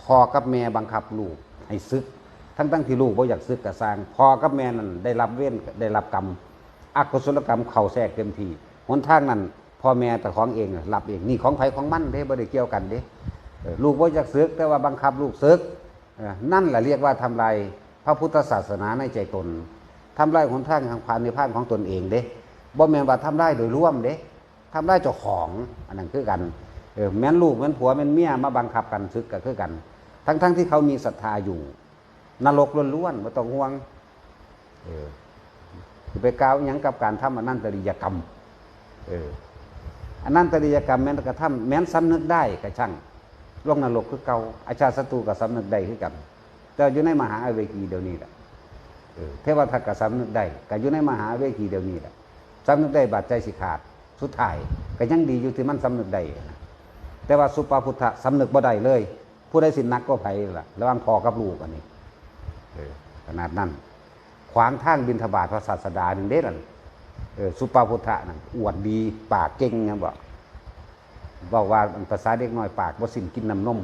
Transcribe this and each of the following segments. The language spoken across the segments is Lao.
ພໍ່ກັບແມ່ບັງຄັບລູກໃຫ້ສຶກ ທັງໆທີ່ລູກບໍ່ຢາກສຶກກໍຊ່າງ, ພໍ່ກັບແມ່ນັ້ນໄດ້ຮັບເວນ ໄດ້ຮັບກຳ ອະກຸສົລະກຳເຂົ້າແຊກເຕັມທີ່. ຫົນທາງນັ້ນ ພໍ່ແມ່ເຈົ້າຂອງເອງ ຮັບເອງ. ນີ້ຂອງໃຜຂອງມັນເດ້ ບໍ່ໄດ້ກ່ຽວກັນເດ້. ເອີ ລູກບໍ່ຢາກສຶກ ແຕ່ວ່າບັງຄັບລູກສຶກ. ເອີ ນັ້ນລະຮຽກວ່າທຳລາຍພະພຸດທະສາສະໜາໃນໃຈຕົນ, ທຳລາຍຫົນທາງທາງຜ່ານນິບພານຂອງຕົນເອງເດ້. ບໍ່ແມ່ນວ່າທຳລາຍໂດຍລວມເດ້. ທຳລາຍເຈົ້າຂອງ ອັນນັ້ນຄືກັນ. ເອີ ແມ່ນລູກ ແມ່ນຜົວ ແມ່ນເມຍມາບັງຄັບກັນສຶກກໍຄືກັນ, ທັງໆທີ່ເຂົາມີສັດທາຢູ່. ນະລົກລ້ວນໆ ບໍ່ຕ້ອງຫ່ວງ. ເອີ ຊິໄປກ່າວອີ່ຫຍັງກັບການທຳອະນັນຕະລິຍະກຳ. ເອີ ອະນັນຕະລິຍະກຳແມ່ນກະທຳ ແມ່ນສຳນຶກໄດ້ກະຊ່າງ ລົງນະລົກຄືເກົ່າ. ອາຊາດສັດຕູກໍສຳນຶກໄດ້ຄືກັນ, ແຕ່ຢູ່ໃນມະຫາອະເວຈີດຽວນີ້ແຫຼະ. ເອີ ເທວະທັດກໍສຳນຶກໄດ້ ກໍຢູ່ໃນມະຫາອະເວຈີດຽວນີ້ແຫຼະ. ສຳນຶກໄດ້ບາດໃຈຊິຂາດ. ສຸດທ້າຍກໍຍັງດີຢູ່ທີ່ມັນສຳນຶກໄດ້ນະ, ແຕ່ວ່າສຸປະພຸດທະສຳນຶກບໍ່ໄດ້ເລີຍ. ຜູ້ໃດຊິໜັກກວ່າໃຜລະ ລະຫວ່າງພໍ່ກັບລູກອັນນີ້. ເອີ ຂະໜາດນັ້ນ ຂວາງທາງບິນທະບາດພະສາດສະດາໜຶ່ງເດ້ນັ້ນ. ເອີ ສຸປະພຸດທະນັ້ນ ອວດດີ ປາກເກັ່ງຫຍັງບໍ ເວົ້າວ່າພາສາເດັກນ້ອຍ ປາກບໍ່ສິ້ນກິນນ້ຳນົມ.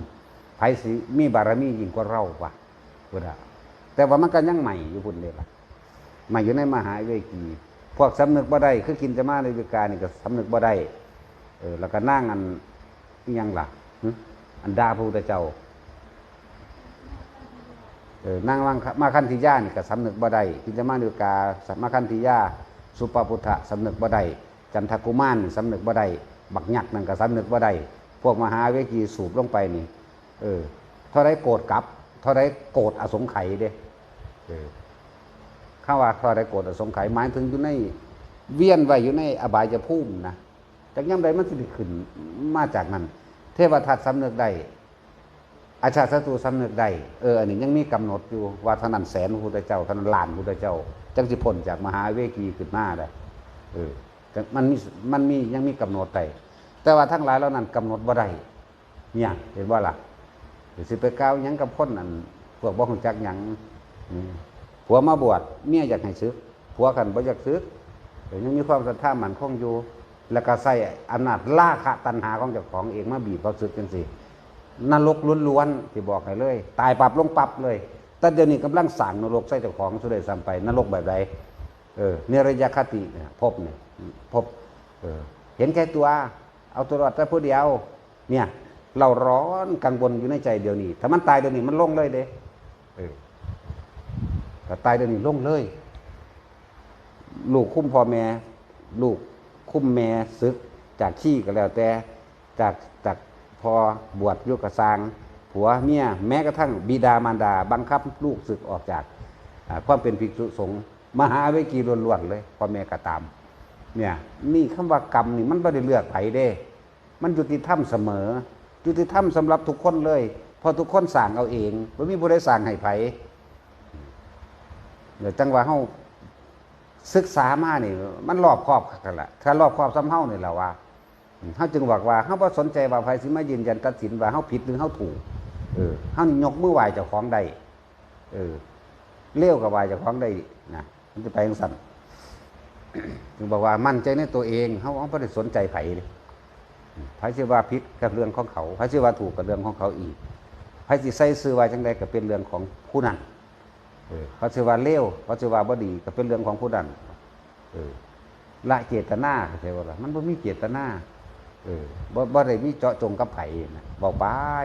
ໃຜຊິມີບາລະມີຍິ່ງກວ່າເຮົາວະ ພຸ້ນນະ. ແຕ່ວ່າມັນກໍຍັງໃໝ່ຢູ່ພຸ້ນເດ້ລະ, ໃໝ່ຢູ່ໃນມະຫາເວກີ. ພວກສຳນຶກບໍ່ໄດ້ ຄືກິນຈະມາເລວິການີ້ກໍສຳນຶກບໍ່ໄດ້. ເອີ ແລ້ວກໍນາງອັນ ອີ່ຫຍັງລະ ຫຶ ອັນດ່າພະພຸດທະເຈົ້າ. ເອີ ນາງມາຄັນທິຍານີ້ກໍສຳນຶກບໍ່ໄດ້. ກິນຈະມາເລວິກາ ມາຄັນທິຍາ ສຸປະພຸດທະ ສຳນຶກບໍ່ໄດ້. ຈັນທະກຸມານນີ້ສຳນຶກບໍ່ໄດ້. ບັກຍັກນັ້ນກໍສຳນຶກບໍ່ໄດ້. ພວກມະຫາເວກີສູບລົງໄປນີ້ ເອີ ເທົ່າໃດໂກດກັບ ເທົ່າໃດໂກດອະສົງໄຂເດ້. ເອີ ຄຳວ່າເທົ່າໃດໂກດອະສົງໄຂ ໝາຍເຖິງຢູ່ໃນ ວຽນໄວ້ຢູ່ໃນອະບາຍະພູມນະ. ຈັກຍາມໃດມັນຊິໄດ້ຂຶ້ນມາຈາກນັ້ນ. ເທວະທັດສຳນຶກໄດ້ ອາຊາດສັດຕູສຳນຶກໄດ້. ເອີ ອັນນີ້ຍັງມີກຳນົດຢູ່ວ່າເທົ່ານັ້ນແສນພຸດທະເຈົ້າ ເທົ່ານັ້ນລ້ານພຸດທະເຈົ້າ ຈັ່ງຊິພົ້ນຈາກມະຫາເວກີຂຶ້ນມາໄດ້. ເອີ ມັນມີ ມັນມີ ຍັງມີກຳນົດໄດ້. ແຕ່ວ່າທັງຫຼາຍເຫຼົ່ານັ້ນກຳນົດບໍ່ໄດ້. ເນຍ ເຫັນບໍ່ລະ? ຊິໄປກ່າວຫຍັງກັບຄົນອັນ ພວກບໍ່ຮູ້ຈັກຫຍັງ. ອືມ ຜົວມາບວດ ເມຍຢາກໃຫ້ສຶກ ຜົວຄັນບໍ່ຢາກສຶກ ກໍຍັງມີຄວາມສັດທາໝັ້ນຄົງຢູ່ ແລ້ວກໍໃຊ້ອຳນາດລາຄະຕັນຫາຂອງເຈົ້າຂອງເອງມາບີບເຂົາສຶກຈັ່ງຊີ້ ນະລົກລ້ວນໆ ຊິບອກໃຫ້ເລີຍ ຕາຍປັບລົງປັບເລີຍ. ແຕ່ດຽວນີ້ກຳລັງສ້າງນະລົກໃສ່ເຈົ້າຂອງຊະດ້ວຍຊ້ຳໄປ. ນະລົກແບບໃດ? ເອີ ນິລະຍະຄະຕິ ພົບນີ້ ພົບ ເອີ ເຫັນແກ່ຕົວ ເອົາຕົວລອດແຕ່ຜູ້ດຽວ. ເນຍ ເລົ່າຮ້ອນກັງວົນຢູ່ໃນໃຈດຽວນີ້. ຖ້າມັນຕາຍດຽວນີ້ ມັນລົງເລີຍເດ້. ເອີ ຖ້າຕາຍດຽວນີ້ລົງເລີຍ. ລູກຄຸມພໍ່ແມ່ ລູກຄຸມແມ່ ສຶກຈາກຄີກໍແລ້ວແຕ່ ຈາກ ຈາກພໍ່ບວດຢູ່ກໍຊ່າງ ຜົວເມຍ ແມ້ກະທັ່ງບິດາມານດາບັງຄັບລູກສຶກອອກຈາກ ອາ ຄວາມເປັນພິກສຸສົງ ມະຫາເວກີລ້ວນໆເລີຍ ພໍ່ແມ່ກໍຕາມ. ເນຍ ນີ້ຄຳວ່າກຳນີ້ມັນບໍ່ໄດ້ເລືອກໃຜເດ້. ມັນຍຸຕິທຳສະເໝີ ຍຸຕິທຳສຳລັບທຸກຄົນເລີຍ ເພາະທຸກຄົນສ້າງເອົາເອງ ບໍ່ມີຜູ້ໃດສ້າງໃຫ້ໃຜ. ແລ້ວຈັ່ງວ່າເຮົາສຶກສາມານີ້ ມັນລອບຄອບຄັກຫັ້ນລະ ຖ້າລອບຄອບສ່ຳເຮົານີ້ລະວ່າ ເຮົາຈຶ່ງບອກວ່າ ເຮົາບໍ່ສົນໃຈວ່າໃຜຊິມາຢືນຢັນຕັດສິນວ່າເຮົາຜິດຫຼືເຮົາຖືກ. ເອີ ເຮົານີ້ຍົກມືໄຫວ້ເຈົ້າຂອງໄດ້. ເອີ ເລວກໍວ່າເຈົ້າຂອງໄດ້ນະ ມັນຈະໄປຈັ່ງຊັ້ນ. ເຖິງບອກວ່າໝັ້ນໃຈໃນຕົວເອງ ເຮົາ ເຮົາບໍ່ໄດ້ສົນໃຈໃຜເດ້. ໃຜຊິວ່າຜິດກໍເລື່ອງຂອງເຂົາ ໃຜຊິວ່າຖືກກໍເລື່ອງຂອງເຂົາອີກ ໃຜຊິໃສ່ຊື່ວ່າຈັ່ງໃດກໍເປັນເລື່ອງຂອງຜູ້ນັ້ນ. ເອີ ເຂົາຊິວ່າເລວ ເຂົາຊິວ່າບໍ່ດີກໍເປັນເລື່ອງຂອງຜູ້ນັ້ນ. ເອີ ລະເຈດຕະນາ ເຂົາໃຈບໍ່ລະ? ມັນບໍ່ມີເຈດຕະນາ. ເອີ ບໍ່ ບໍ່ໄດ້ມີເຈາະຈົງກັບໃຜນະ ເວົ້າໄປ.